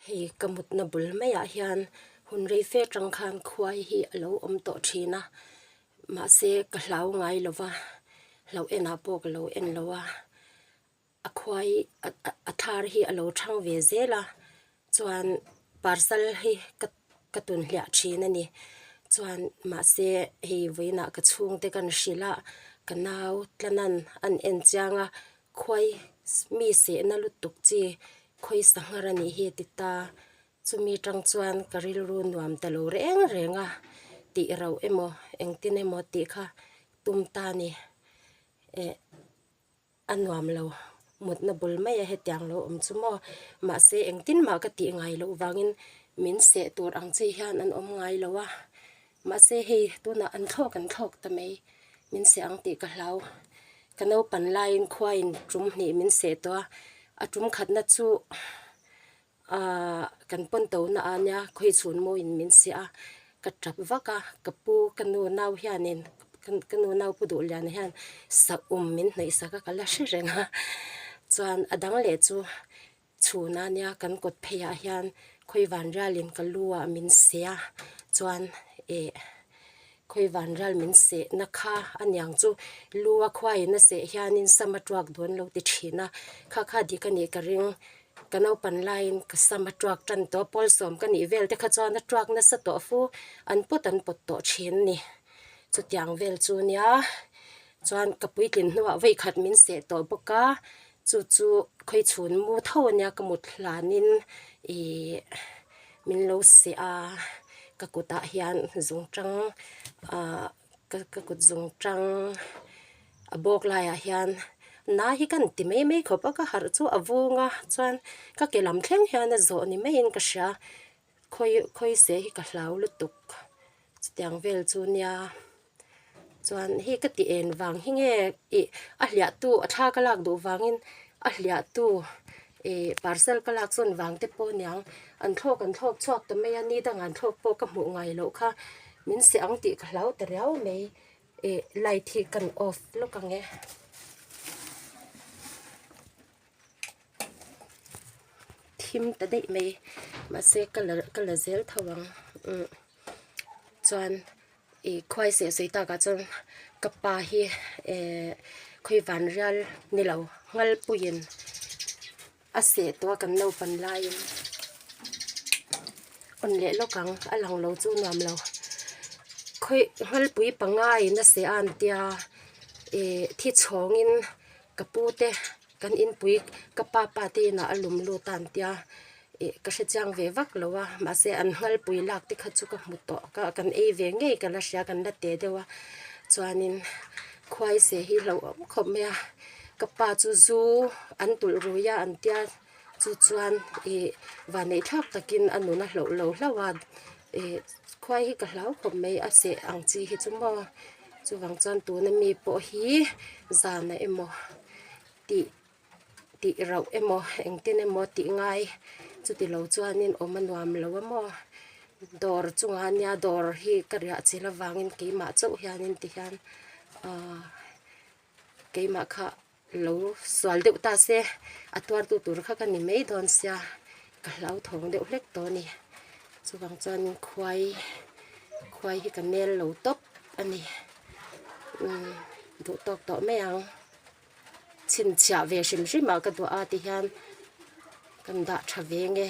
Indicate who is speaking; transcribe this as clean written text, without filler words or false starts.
Speaker 1: Hei ka mutna bul maiah hian hun rei fe tang khan khuai hi a lo awm tawh thin a, mahse ka hlau ngai lo va, hlauh enah pawh ka lo en lo a, a khuai a thar hi a lo thang ve zel a, chuan parcel hi ka ka tun hliah thin a ni. Chuan mahse hei vawiinah ka chhungte kan hrilh a, ka nau tlanan an en chiang a, khuai mi sehna lutuk chi khawi sanghar a nih hi a ti ta. Chumi tang chuan ka rilru nuam ta lo reng reng a, tih rauh emaw engtin emaw tih kha tum ta a ni. Eh. A nuam lo, mutna bul mai a hetiang lo awm chu maw? Mahse engtin mah ka tih ngai loh vangin min seh tur ang chi hian an awm ngai lo a, mahse hei tunah an thlawk an thlawk ta mai, min seh ang tih ka hlau. Ka naupan laiin khuain tum hnih min seh tawh a, a tum khatna chu Aaa kan pawn to na a nia khawi chhun mawiin min siah a, ka tap vak a, ka pu ka nu nau hianin ka nu nau pu duh liana hian saum min hnaih sak a ka la hre reng a, chuan a dang leh chu chhun a nia kan kawt phei ah hian khawi vanrialin ka lu ah min seh a, chuan eh. Khawi vanral min sehna kha a niang chu lu a khuaiin a seh hianin sam a tuak dawn lo ti thin a, kha kha dik a nih ka ring. Ka naupan laiin ka sam a tuak tan tawh a, pawl sawm ka nih vel te kha chuan a tuak nasa tawh fu, an pawt an pawt tawh thin a ni. Chutiang vel chu nia chuan ka puitlin hnuah vawikhat min seh tawh bawk a, chu chu khawi chhun mu tho a nia ka mut hlanin ihh. Min lo seh a, ka kutah hian zungtang ahh ka ka kut zungtang a bawk laiah hian na hi ka inti mai mai khawp a, ka harh chu a vung a chuan ka ke lam thleng hian a zawh ni maiin ka hria khawi khawi seh hi ka hlau lutuk chutiang vel chu nia. Chuan hei ka ti en vang hi nge ih a hliah tu a thla ka lak duh vangin a hliah tu ih parcel ka lak zawn vang te pawh aniang an thlawk an thlawk chhuak ta mai a ni dangah an thlawk pawh ka hmuh ngai loh kha min seh ang tih ka hlau ta riau mai ih light hi kan off lawk ang e. Thim ta daih mai mahse ka la ka la zel tho ang umm chuan ih khuai seh sawi takah chuan ka pa hi eh khawi van rial ni lo ngalpuiin a seh tawh a kan naupan laiin awn leh lawk ang a lang lo chu nuam lo khawi ngalpui pangaiin a seh a an tia ih thi chhawngin ka pu te. Kan inpui ka pa pa te inah a lum lut a an tia ih ka hre chiang ve vak lo a mahse an nghalpui lak te kha chu ka hmu tawh ka kan ei ve ngei ka la hria kan la te deuh a chuanin khuai seh hi hlauh awm khawp mai a ka pa chu zu an tulh rui a an tia chu chuan ih vanneih thlak takin a nun a hlauh lo hlauh a ih khuai hi ka hlau khawp mai a seh ang chi hi chu maw chuvang chuan tuna mi pawh hi zan ah emaw. Tih tih rauh emaw engtin emaw tih ngai chuti lo chuanin awm a nuam lo a maw dawr chungah nia dawr hi ka riah chil avangin keimah chauh hianin ti hian ahh keimah kha lo sual deuh ta se a tuartu tur kha ka ni mai dawn sia ka hlauthawng deuh hlek tawh a ni chuvang chuanin khuai khuai hi ka nel lo tawp a ni umm duh tawk tawh mai ang. Chhinchhiah ve hrim hrim ah ka duah a ti hian kan dah tha ve nge.